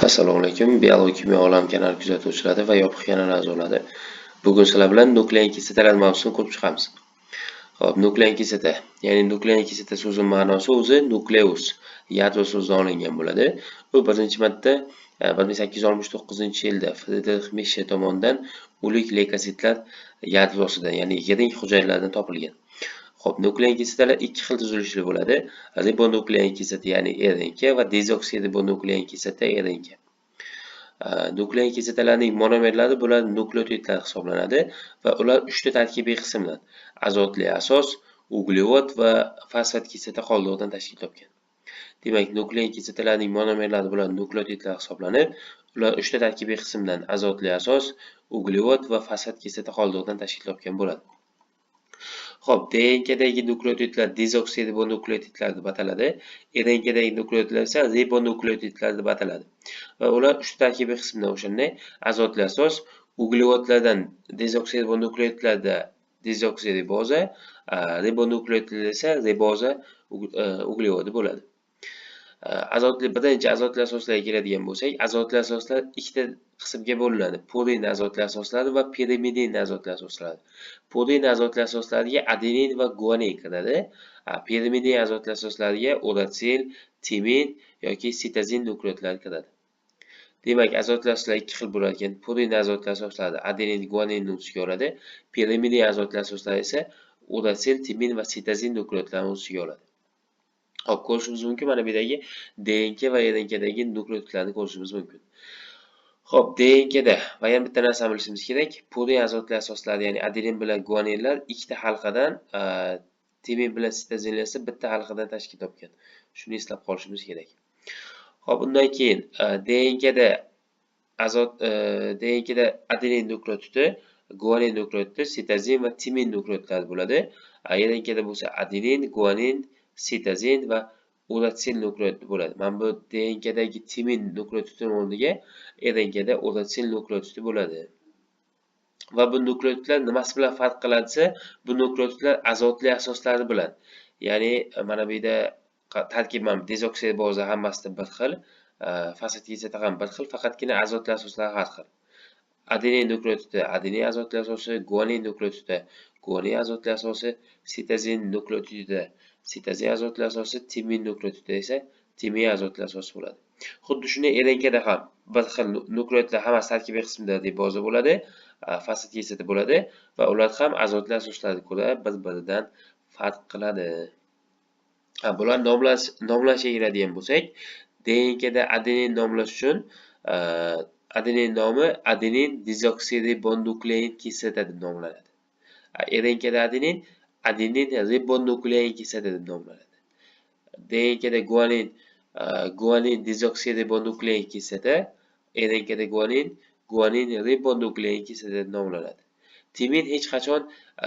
Assalomu alaykum, Biologiya kimyo olam kanali kuzatuvchilari va yopiq kanal a'zolari. Bugun sizlar bilan nuklein kislotalar mavzusini ko'rib chiqamiz. Xo'p, nuklein kislota, ya'ni nuklein kislota so'zining ma'nosi o'zi nukleus, yadro so'zidan olingan bo'ladi. Bu birinchi marta 1869-yilda Fridrix Mishe tomonidan o'lik leykositlar yadrosidan, ya'ni yiring hujayralaridan topilgan. Xo'p, nuklein kislotalar ikki xil tuzilishli bo'ladi. Ribonuklein kislota, ya'ni RNK, va dezoksiribonuklein kislota, RNK. Nuklein kislotalarning monomerlari bular nukleotidlar hisoblanadi va ular uchta tarkibiy qismdan: azotli asos, uglevod va fosfat kislota qoldig'idan tashkil topgan. Demak, nuklein kislotalarning monomerlari bular nukleotidlar hisoblanib, ular uchta tarkibiy qismdan: azotli asos, uglevod va fosfat kislota qoldig'idan tashkil topgan bo'ladi. Xo'p, DNKdagi nukleotidlar dezoksiribonukleotidlar deb ataladi. RNKdagi nukleotidlar esa ribonukleotidlar deb ataladi. Va ular uchta tarkibiy qismdan, o'shanday azotli asos, uglevodlardan dezoksiribonukleotidlarda dezoksiriboza, ribonukleotidlar esa riboza uglevodi bo'ladi. Azotli birinchi azotli asoslarga keladigan bo'lsak, azotli asoslar ikkita qismga bo'linadi. Purin azotli asoslari va pirimidin azotli asoslari. Purin azotli asoslariga adenin va guanin kiradi. Pirimidin azotli asoslariga uratsil, timin yoki sitozin nukleotlari kiradi. Demak, azotli asoslar ikki xil bo'lar ekan. Purin azotli asoslari adenin, guaninni o'z ichiga oladi. Pirimidin azotli asoslari esa uratsil, timin va sitozin nukleotlarini o'z ichiga oladi. Xo'p, ko'rishimiz mumkin, mana bu yerdagi DNK va RNKdagi nukleotidlarni ko'rishimiz mumkin. Xo'p, DNKda va yana bitta narsani bilishimiz kerak. Purin azotli asoslari, ya'ni adenin bilan guaninlar ikkita halqadan, timin bilan sitozinlar esa bitta halqadan tashkil topgan. Shuni eslab qolishimiz kerak. Xo'p, undan keyin DNKda azot DNKda adenin nukleotidi, guanin nukleotidi, sitozin va timin nukleotidlari bo'ladi. RNKda bo'lsa adenin, guanin, sitozin va uratsil nukleotidi bo'ladi. Mana bu DNKdagi timin nukleotidini o'rniga RNKda uratsil nukleotidi bo'ladi. Va bu nukleotidlar nimasi bilan farq qiladi desa, bu nukleotidlar azotli asoslari bilan. Ya'ni mana bu yerda tarkib mana dezoksiriboza hammasida bir xil, fosfat kislota ham bir xil, faqatgina azotli asoslar har xil. Adenin nukleotidi adenin azotli asosi, guanin nukleotidi guanin azotli asosi, sitozin nukleotidida sitozin azotli asosi, timin nukleotidida esa timin azotli asosi bo'ladi. Xuddi shunday RNKda ham bir xil nukleotidlar hammasi tarkibiy qismida riboza bo'ladi, fosfat kislota bo'ladi va ular ham azotli asoslarga ko'ra bir-biridan farq qiladi. Bular nomlashga keladigan bo'lsak, DNKda adenin nomlash uchun adenin nomi adenin dezoksiribonuklein kislota deb nomlanadi. RNKda adenin adenin ribonuklein kislota deb nomlanadi. DNKda guanin guanin dezoksiribonuklein kislota, RNKda guanin guanin ribonuklein kislota deb nomlanadi. Timin hech qachon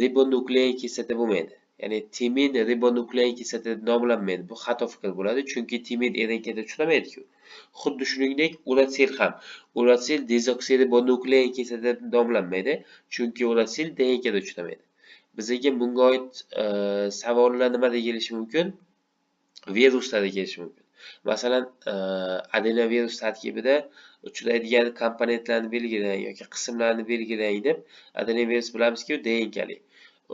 ribonuklein kislota bo'lmaydi. Ya'ni timin ribonuklein kislota deb nomlanmaydi. Bu xato fikr bo'ladi, chunki timin RNKda uchramaydi-ku. Xuddi shuningdek, uratsil ham uratsil dezoksiribonuklein kislota deb nomlanmaydi, chunki uratsil DNKda uchramaydi. Bizga bunga oid savollar nimada kelishi mumkin? Viruslarda kelishi mumkin. Masalan, adenovirus tarkibida uchraydigan komponentlarni belgilang yoki qismlarni belgilang deb. Adenovirus bilamizki, DNKli.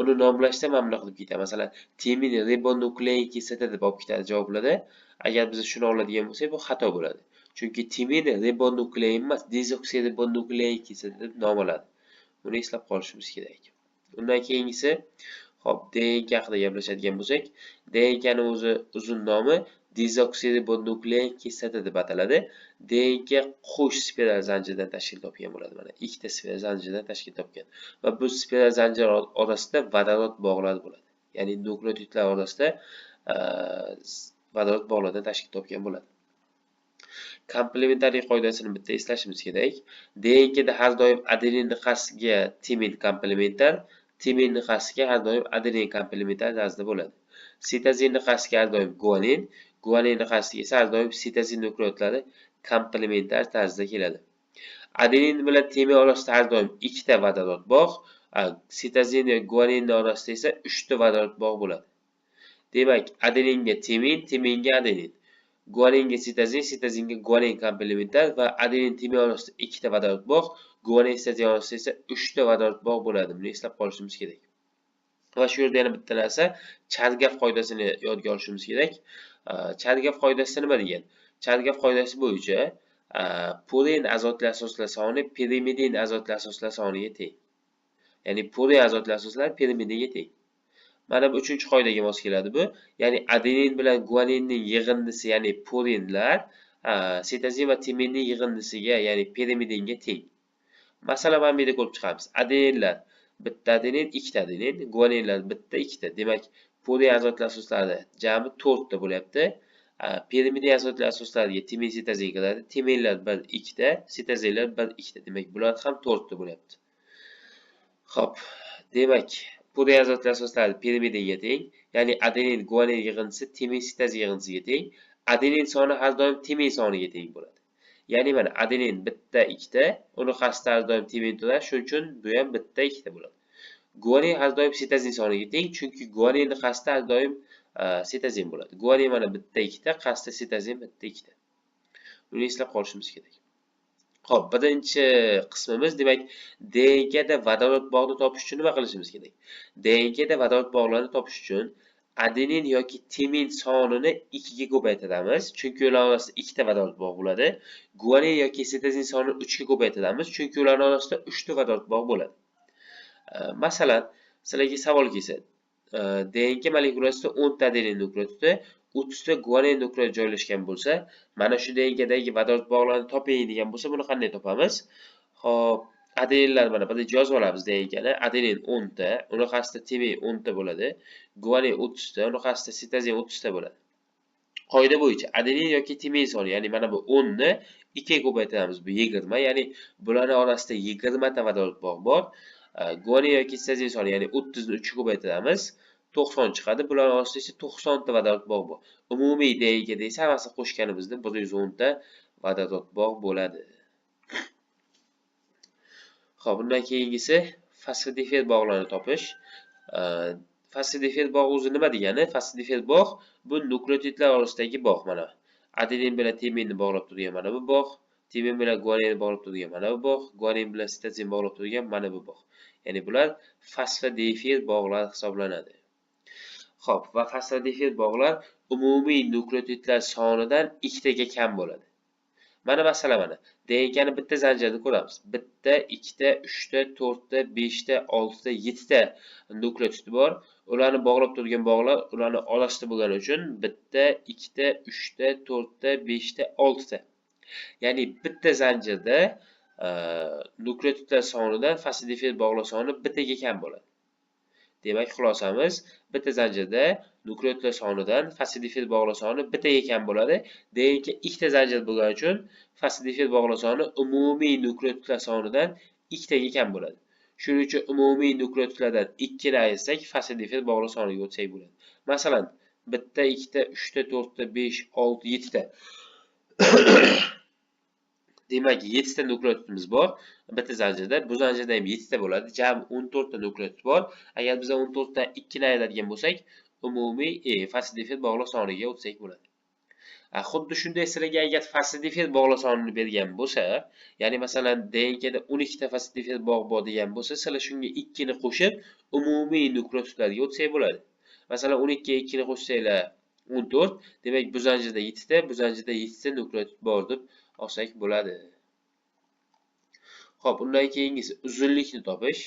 Uni nomlashda mana bunaqa deb ketadi. Masalan, timin ribonuklein kislota deb olib ketadi javoblarda. Agar biz shuni oladigan bo'lsak, bu xato bo'ladi. Chunki timin ribonuklein emas, dezoksiribonuklein kislota deb nom oladi. Buni eslab qolishimiz kerak. Undan keyingisi, xo'p, DNK haqida gaplashadigan bo'lsak, DNKning o'zi uzun nomi dezoksiribonuklein kislota deb ataladi. DNK qo'sh spiral zanjirdan tashkil topgan bo'ladi. Mana ikkita spiral zanjirdan tashkil topgan. Va bu spiral zanjir orasida vodorod bog'lari bo'ladi. Ya'ni nukleotidlar orasida vodorod bog'lardan tashkil topgan bo'ladi. Komplementariy qoidasini bitta eslashimiz kerak. DNKda har doim adeninni qarshisiga timin komplementar, timinni qarshisiga har doim adenin komplementar tarzda bo'ladi. Sitozinni qarshisiga har doim guanin, guaninni qarshisiga esa har doim sitozin nukleotlari komplementar tarzda keladi. Adenin bilan timin orasida har doim ikkita vodorod bog', sitozin va guaninni orasida esa uchta vodorod bog' bo'ladi. Demak, adeninga timin, timinga adenin. Guaninga sitozin, sitozinga guanin komplementar va adenin timin orasida ikkita vodorod bog', guanin sitozin orasida esa 3 ta vodorod bog' bo'ladi. Buni eslab qolishimiz kerak. Va shu yerda yana bitta narsa, Chargaf qoidasini yodga olishimiz kerak. Chargaf qoidasi nima degan? Chargaf qoidasi bo'yicha purin azotli asoslar soni pirimidin azotli asoslar soniga teng. Ya'ni purin azotli asoslar pirimidinga teng. Mana bu uchinchi qoidaga mos keladi bu. Ya'ni adenin bilan guaninning yig'indisi, ya'ni purinlar sitozin va timinning yig'indisiga, ya'ni pirimidinga teng. Masalan, mana bu yerda ko'rib chiqamiz. Adeninlar bitta adenin, ikkita adenin, guaninlar bitta, ikkita. Demak, purin azotli asoslari jami to'rtta bo'lyapti. Pirimidin azotli asoslariga timin, sitozin kiradi. Timinlar bir, ikkita, sitozinlar bir, ikkita. Demak, bular ham to'rtta bo'lyapti. Xo'p, demak, purin azotli asoslari pirimidinga teng, ya'ni adenin guanin yig'indisi timin sitozin yig'indisiga teng. Adenin soni har doim timin soniga teng bo'ladi. Ya'ni mana adenin bitta, ikkita, uni qarshisida har doim timin turadi, shuning uchun bu ham bitta, ikkita bo'ladi. Guanin har doim sitozin soniga teng, chunki guaninni qarshisida har doim sitozin bo'ladi. Guanin mana bitta, ikkita, qarshisida sitozin bitta, ikkita. Buni eslab qolishimiz kerak. Xo'p, birinchi qismimiz, demak, DNKda vodorod bog'ni topish uchun nima qilishimiz kerak? DNKda vodorod bog'larini topish uchun adenin yoki timin sonini 2 ga ko'paytiramiz, chunki ular orasida ikkita vodorod bog' bo'ladi. Guanin yoki sitozin sonini 3 ga ko'paytiramiz, chunki ularning orasida 3 ta vodorod bog' bo'ladi. Masalan, sizlarga savol kelsa, DNK molekulasida 10 ta adenin nukleotidi, 30 ta guanin nukleotidi joylashgan bo'lsa, mana shu DNKdagi vodorod bog'larini toping degan bo'lsa, buni qanday topamiz? Xo'p, adeninlar mana birinchi yozib olamiz DNKni. Adenin 10 ta, uni qarshisida timin 10 ta bo'ladi. Guanin 30 ta, uni qarshisida sitozin 30 ta bo'ladi. Qoida bo'yicha adenin yoki timin soni, ya'ni mana bu 10 ni 2 ga ko'paytiramiz, bu 20, ya'ni bularning orasida 20 ta vodorod bog' bor. Guanin yoki sitozin soni, ya'ni 30 ni 3 ga ko'paytiramiz, 90 chiqadi. Bularning orasida esa 90 ta vodorod bog' bor. Umumiy DNKda esa hammasini qo'shganimizda 110 ta vodorod bog' bo'ladi. Xo'p, bundan keyingisi fosfodiefir bog'larini topish. Fosfodiefir bog' o'zi nima degani? Fosfodiefir bog' bu nukleotidlar orasidagi bog' mana. Adenin bilan timinni bog'lab turgan mana bu bog', timin bilan guaninni bog'lab turgan mana bu bog', guanin bilan sitozin bog'lab turgan mana bu bog'. Ya'ni bular fosfodiefir bog'lar hisoblanadi. Xo'p, va fosfodiefir bog'lar umumiy nukleotidlar sonidan ikkitaga kam bo'ladi. Mana masalan, mana DNKni bitta zanjirini ko'ramiz. Bitta, ikkita, uchta, to'rtta, beshta, oltita, yettita nukleotid bor. Ularni bog'lab turgan bog'lar ularni orasida bo'lgani uchun bitta, ikkita, uchta, to'rtta, beshta, oltita. Ya'ni bitta zanjirda nukleotidlar sonidan fosfodiefir bog'lar soni bittaga kam bo'ladi. Demak, xulosamiz, bitta zanjirda nukleotidlar sonidan fosfodiefir bog'lar soni bittaga kam bo'ladi. DNK ikkita zanjir bo'lgani uchun fosfodiefir bog'lar soni umumiy nukleotidlar sonidan ikkitaga kam bo'ladi. Shuning uchun umumiy nukleotidlardan 2 ni ayirsak, fosfodiefir bog'lar soniga o'tsak bo'ladi. Masalan, bitta, ikkita, uchta, to'rtta, besh, olti, yettita. Demak, 7 ta nukleotidimiz bor bitta zanjirda. Bu zanjirda ham 7 ta bo'ladi. Jami 14 ta nukleotid bor. Agar biz 14 dan 2 ni ayiradigan bo'lsak, umumiy fosfodiefir bog'lar soniga o'tsak bo'ladi. Xuddi shunday sizlarga agar fosfodiefir bog'lar sonini bergan bo'lsa, ya'ni masalan DNKda 12 ta fosfodiefir bog' bor degan bo'lsa, sizlar shunga 2 ni qo'shib, umumiy nukleotidlarga o'tsak bo'ladi. Masalan, 12 ga 2 ni qo'shsanglar 14, demak bu zanjirda 7 ta, bu zanjirda 7 ta nukleotid bor deb olsak bo'ladi. Xo'p, undan keyingisi uzunlikni topish.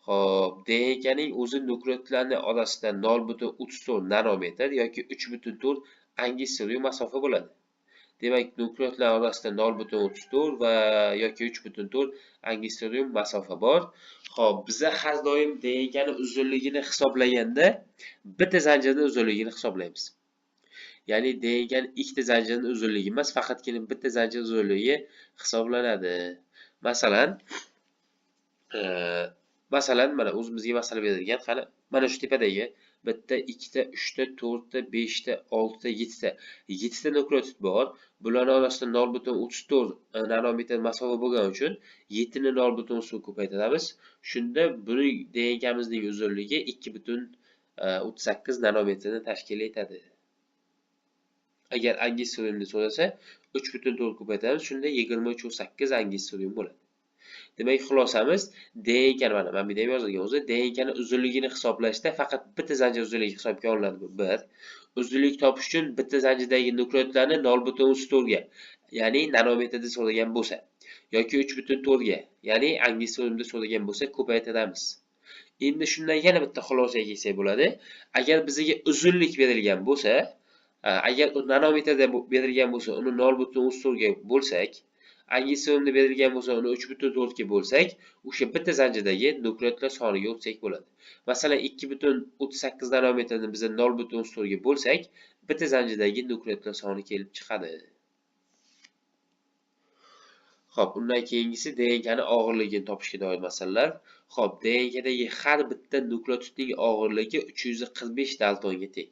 Xo'p, DNKning o'zi nukleotidlarning orasida 0,34 nanometr yoki 3,4 angstrom masofa bo'ladi. Demak, nukleotidlar orasida 0,34 va yoki 3,4 angstrom masofa bor. Xo'p, biza har doim DNKni uzunligini hisoblaganda bitta zanjirning uzunligini hisoblaymiz. Ya'ni DNKni ikkita zanjirning uzunligi emas, faqatgina bitta zanjir uzunligi hisoblanadi. Masalan, mana o'zimizga masala berilgan, qani mana shu tepadagi bitta, ikkita, uchta, to'rtta, beshta, oltita, yettita. Yettita nukleotid bor. Bularning orasida 0,34 nanometr masofa bo'lgani uchun 7 ni 0,34 ko'paytiramiz. Shunda buning DNKmizning uzunligi 2,38 nanometrni tashkil etadi. Agar angstromni so'rasa 3,4 ko'paytiramiz, shunda 23,8 angstrom bo'ladi. Demak, xulosamiz DNKni mana bu yerda ham yozilgan o'zi DNKni uzunligini hisoblashda faqat bitta zanjir uzunligi hisobga olinadi bu 1. Uzunlik topish uchun bitta zanjirdagi nukleotidlarni 0,34 ga, ya'ni nanometrda so'ragan bo'lsa yoki 3,4 ga, ya'ni angstromda so'ragan bo'lsa ko'paytiramiz. Endi shundan yana bitta xulosaga kelsak bo'ladi. Agar bizga uzunlik berilgan bo'lsa, agar nanometrda berilgan bo'lsa, uni 0,34 ga bo'lsak, angstromda berilgan bo'lsa, uni 3,4 ga bo'lsak, o'sha bitta zanjirdagi nukleotidlar soniga o'tsak bo'ladi. Masalan, 2,38 nanometrni biz 0,34 ga bo'lsak, bitta zanjirdagi nukleotidlar soni kelib chiqadi. Xo'p, undan keyingisi DNKni og'irligini topishga doir masalalar. Xo'p, DNKdagi har bitta nukleotidning og'irligi 345 daltonga teng.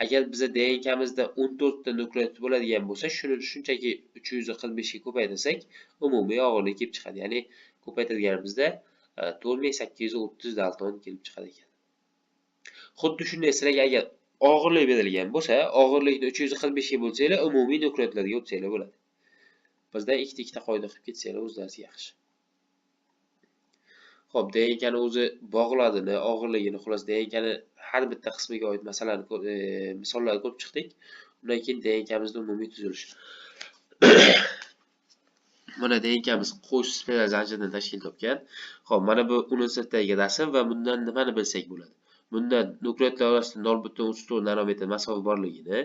Agar biza DNKmizda 14 ta nukleotid bo'ladigan bo'lsa, shuni shunchaki 345 ga ko'paytirsak, umumiy og'irlik kelib chiqadi. Ya'ni ko'paytirganimizda 4830 dalton kelib chiqadi ekan. Xuddi shunday sizlarga agar og'irlik berilgan bo'lsa, og'irlikni 345 ga bo'lsanglar, umumiy nukleotidlarga o'tsanglar bo'ladi. Bizda ikkita qoida qilib ketsanglar o'zlari yaxshi. Xo'p, DNKni o'zi bog'ladini, og'irligini, xullas DNKni har bitta qismiga oid masalani misollarni ko'rib chiqdik. Undan keyin DNKmizning umumiy tuzilishi. Mana DNKmiz qo'sh spiral zanjiridan tashkil topgan. Xo'p, mana bu universitetdagi rasm va bundan nimani bilsak bo'ladi? Bundan nukleotidlar orasida 0,34 nanometr masofa borligini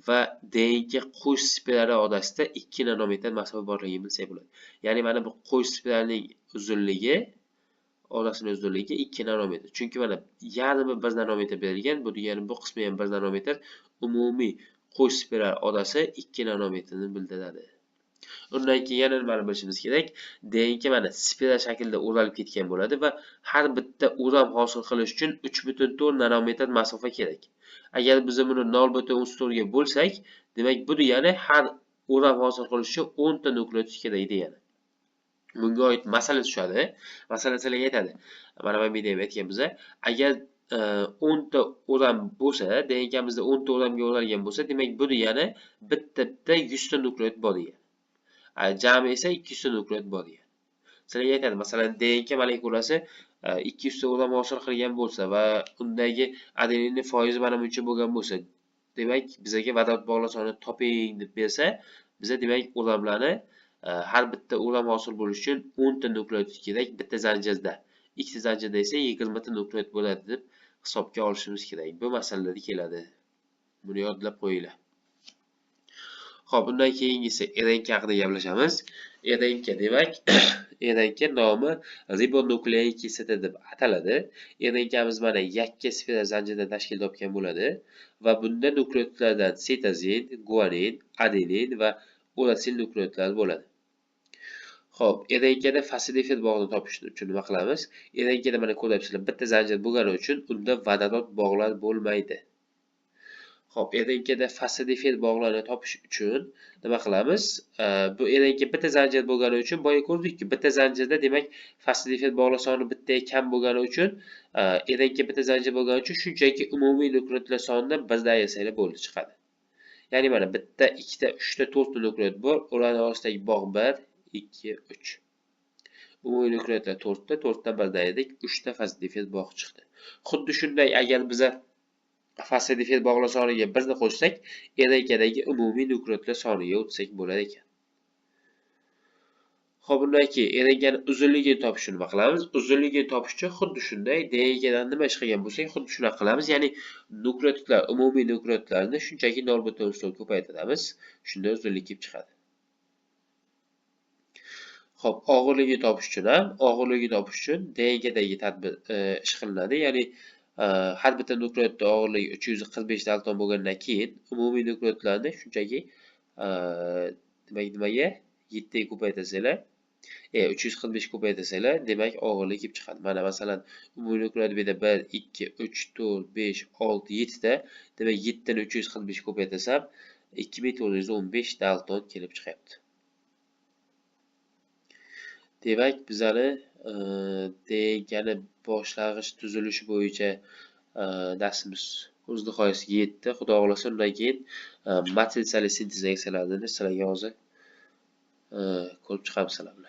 va DNK qo'sh spirali orasida 2 nanometr masofa borligini bilsak bo'ladi. Ya'ni mana bu qo'sh spiralning uzunligi, orasini uzunligi 2 nanometr. Chunki mana yarmi 1 nanometr berilgan, bu degani bu qismi ham 1 nanometr. Umumiy qo'sh spiral orasi 2 nanometrni bildiradi. Undan keyin yana nimani bilishimiz kerak? DNK mana spiral shaklida o'ralib ketgan bo'ladi va har bitta o'ram hosil qilish uchun 3,4 nanometr masofa kerak. Agar biz buni 0,34 ga bo'lsak, demak bu degani har o'ram hosil qilish uchun 10 ta nukleotid kerak degani. Bunga oid masala tushadi. Masala sizlarga aytadi. Mana bu yerda ham aytganmiz, agar 10 ta o'ram bo'lsa, DNKmizda 10 ta o'ramga o'ralgan bo'lsa, demak bu degani bitta 100 ta nukleotid bor degani. Jami esa 200 ta nukleotid bor degani. Sizlarga aytadi, masalan, DNK molekulasi 200 ta o'ram hosil qilgan bo'lsa va undagi adeninning foizi mana buncha bo'lgan bo'lsa, demak bizga vodorod bog'lar sonini toping deb bersa, biza demak o'ramlarni har bitta o'ram hosil bo'lishi uchun 10 ta nukleotid kerak bitta zanjirda. Ikkita zanjirda esa 20 ta nukleotid bo'ladi deb hisobga olishimiz kerak. Bu masalalarda keladi. Buni yodlab qo'yinglar. Xo'p, undan keyingisi RNK haqida gaplashamiz. RNK demak, RNK nomi ribonuklein kislota deb ataladi. RNKmiz mana yakka spiral zanjiridan tashkil topgan bo'ladi va bunda nukleotidlardan sitozin, guanin, adenin va urasil nukleotidlar bo'ladi. Xo'p, RNKda fosfodifet bog'ini topish uchun nima qilamiz? RNKda mana ko'ryapsizlar, bitta zanjir bo'lgani uchun unda vodorod bog'lar bo'lmaydi. Xo'p, RNKda fosfodifet bog'larni topish uchun nima qilamiz? Bu RNK bitta zanjir bo'lgani uchun boya ko'rdikki, bitta zanjirda demak fosfodifet bog'lar soni bittaga kam bo'lgani uchun RNK bitta zanjir bo'lgani uchun shunchaki umumiy nukleotidlar sonidan birdan ayirsanglar bo'ldi, chiqadi. Ya'ni mana bitta, ikkita, uchta, to'rtta nukleotid bor, ularning orasidagi bog' 1, 2, 3. Umumiy nukleotidlar 4 ta, 4 dan birdan ayirdik, 3 ta fosfodifet bog' chiqdi. Xuddi shunday agar biza fosfodifet bog'lar soniga 1ni qo'shsak, RNKdagi umumiy nukleotidlar soniga o'tsak bo'lar ekan. Xo'p, undan keyin RNKning uzunligini topish uchun nima qilamiz? Uzunligini topish uchun xuddi shunday DNKdan nima ish qilgan bo'lsak, xuddi shunaqa qilamiz. Ya'ni nukleotidlar, umumiy nukleotidlarni shunchaki 0,4 ko'paytiramiz. Shunda uzunlik kelib chiqadi. Xo'p, og'irligini topish uchun ham, og'irligini topish uchun DNKdagi tadbir ish qilinadi. Ya'ni har bitta nukleotidning og'irligi 345 dalton bo'lgandan keyin umumiy nukleotidlarni shunchaki demak nimaga 7 ga ko'paytirsanglar, 345 ko'paytirsanglar, demak og'irlik kelib chiqadi. Mana masalan, umumiy nukleotid bu yerda 1, 2, 3, 4, 5, 6, 7 ta. Demak 7 ni 345 ko'paytirsam 2415 dalton kelib chiqyapti. Demak, bizani DNKni boshlang'ich tuzilishi bo'yicha darsimiz o'z nihoyasiga yetdi. Xudo xohlasa, undan keyin Matritsali sintez reaksiyalarini sizlarga hozir ko'rib chiqamiz sizlar bilan.